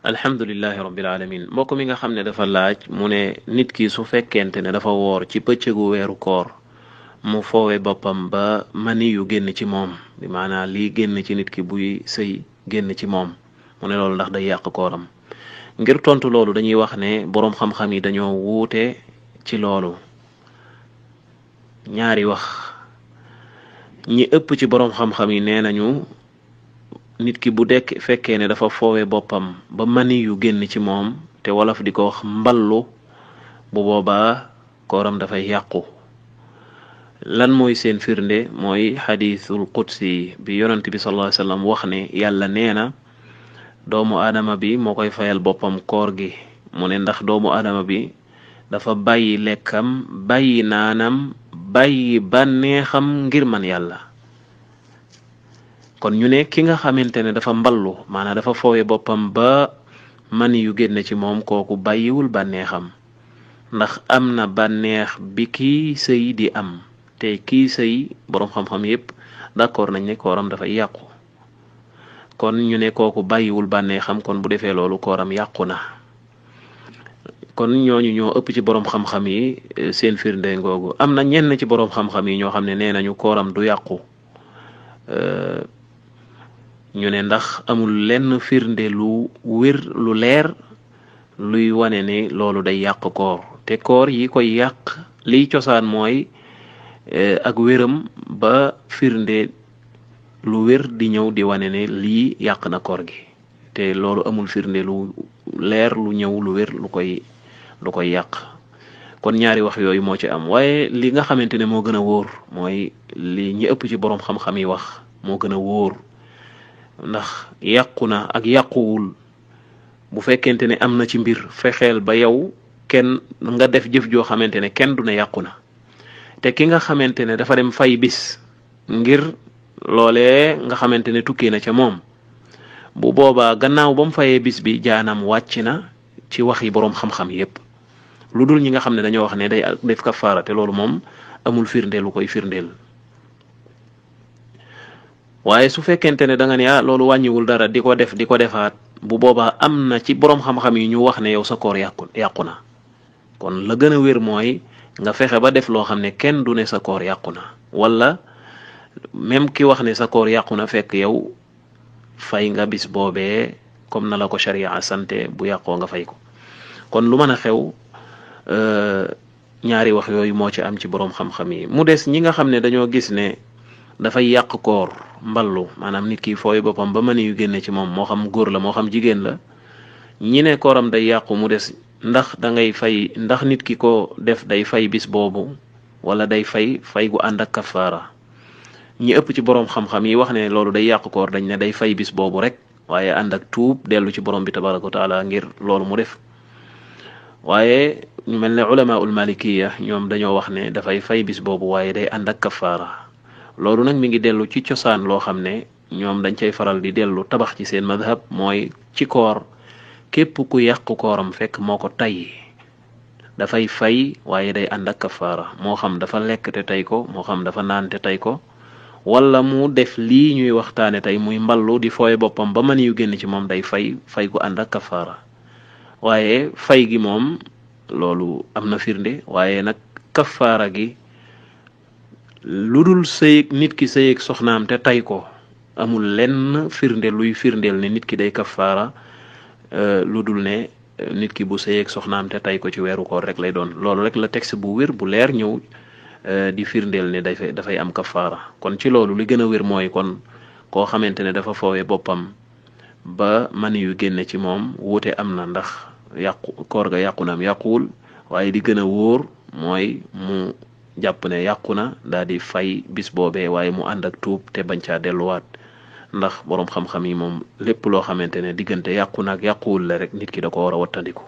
alhamdulillahi rabbil alamin mbokk mi nga xam ne dafa laaj mu ne nit ki su fekkente ne dafa woor ci bëccëgu weeru koor mu foowe boppam ba mani yu génn ci moom bi maanaa lii génn ci nit ki buy sëy génn ci moom mu ne loolu ndax day yàq kooram. ngir tontu loolu dañuy wax ne boroom xam-xam yi dañoo wuute ci loolu. ñaari wax ñi ëpp ci boroom xam-xam yi nee nañu nit ki bu dekk fekkee ne dafa foowe boppam ba mani yu génn ci moom te wolof di ko wax mballu bu boobaa kooram dafay yàqu. lan mooy seen firnde mooy xadiisul qudsi bi yonent bi sallallahu alayhi wasallam wax ne yàlla nee na doomu aadama bi moo koy fayal boppam koor gi. mu ne ndax doomu aadama bi dafa bàyyi lekkam bàyyi naanam bàyyi bànneexam ngir man yàlla. kon ñu ne ki nga xamante ne dafa mballu maanaam dafa foowe boppam ba mani yu génn ci moom kooku bàyyiwul bànneexam ndax am na bànneex bi kii sëy di am te kii sëy boroom xam-xam yépp d'accord nañ ne kooram dafay yàqu. kon ñu ne kooku bàyyiwul bànneexam kon bu defee loolu kooram yàqu na. kon ñooñu ñoo ëpp ci boroom xam-xam yi seen firnde ngoogu. am na ñenn ci boroom xam-xam yi ñoo xam ne nee nañu kooram du yàqu. ñu ne ndax amul lenn firnde lu wér lu leer luy wane ne loolu day yàq koor te koor yi koy yàq liy cosaan mooy ak wéram ba firnde lu wér di ñëw di wane ne lii yàq na koor gi te loolu amul firnde lu leer lu ñëw lu wér lu koy yàq. kon ñaari wax yooyu moo ci am waaye li nga xamante ne moo gën a wóor mooy li ñi ëpp ci boroom xam-xam yi wax moo gën a wóor. ndax yàqu na ak yàquwul bu fekkente ne am na ci mbir fexeel ba yow kenn nga def jëf joo xamante ne kenn du ne yàqu na te ki nga xamante ne dafa dem fay bis ngir loolee nga xamante ne tukkee na ca moom bu boobaa gannaaw ba mu fayee bis bi jaanam wàcc na ci wax yi boroom xam-xam yépp lu dul ñi nga xam ne dañoo wax ne day def kafaara te loolu moom amul firndeel lu koy firndeel. waaye su fekkente ne da nga ne loolu wàññiwul dara di ko def di ko defaat bu boobaa am na ci boroom xam-xam yi ñu wax ne yow sa koor yàqu na. kon la gën a wér mooy nga fexe ba def loo xam ne kenn du ne sa koor yàqu na wala même ki wax ne sa koor yàqu na fekk yow fay nga bis boobee comme na la ko sharia sante bu yàqoo nga fay ko. kon lu mën a xew ñaari wax yooyu moo ci am ci boroom xam-xam yi. mu des ñi nga xam ne dañoo gis ne dafay yàq koor mballu maanaam nit ki fooy boppam ba mani yu génne ci moom moo xam góor la moo xam jigéen la ñi ne kooram day yàqu. mu des ndax da ngay fay ndax nit ki ko def day fay bis boobu wala day fay gu ànd ak kafaara. ñi ëpp ci boroom xam-xam yi wax ne loolu day yàq koor dañ ne day fay bis boobu rek waaye ànd ak tuub dellu ci borom bi tabaraka wa taala ngir loolu mu def. waaye ñu mel ne ulamaul malikiya ñoom dañoo wax ne dafay fay bis boobu waaye day ànd ak kafaara. loolu nag mi ngi dellu ci cosaan loo xam ne ñoom dañ cay faral di dellu tabax ci seen madhab mooy ci koor képp ku yàq kooram fekk moo ko tay dafay fay waaye day ànd ak kafaara moo xam dafa lekk te tay ko moo xam dafa naan te tay ko wala mu def lii ñuy waxtaane tey muy mballu di fooye boppam ba mani yu génn ci moom day fay gu ànd ak kafaara. waaye fay gi moom loolu am na firnde waaye nag kafaara gi lu dul sëyeg nit ki sëyeg soxnaam te tay ko amul lenn firnde luy firndeel ne nit ki day kafaara lu dul ne nit ki bu sëyeg soxnaam te tay ko ci weeru koor rek lay doon. loolu rek la texte bu wér bu leer ñëw di firndeel ne dafay am kafaara. kon ci loolu li gën a wér mooy kon koo xamante ne dafa foowee boppam ba mani yu génne ci moom wuute am na ndax koor ga yàqu na am yàquwul waaye di gën a wóor mooy mu jàpp ne yàqu na daal di fay bis boobee waaye mu ànd ak tuub te bañ caa delluwaat ndax boroom xam-xam yi moom lépp loo xamante ne diggante yàqu na ak yàquwul la rek nit ki da ko war a wattandiku.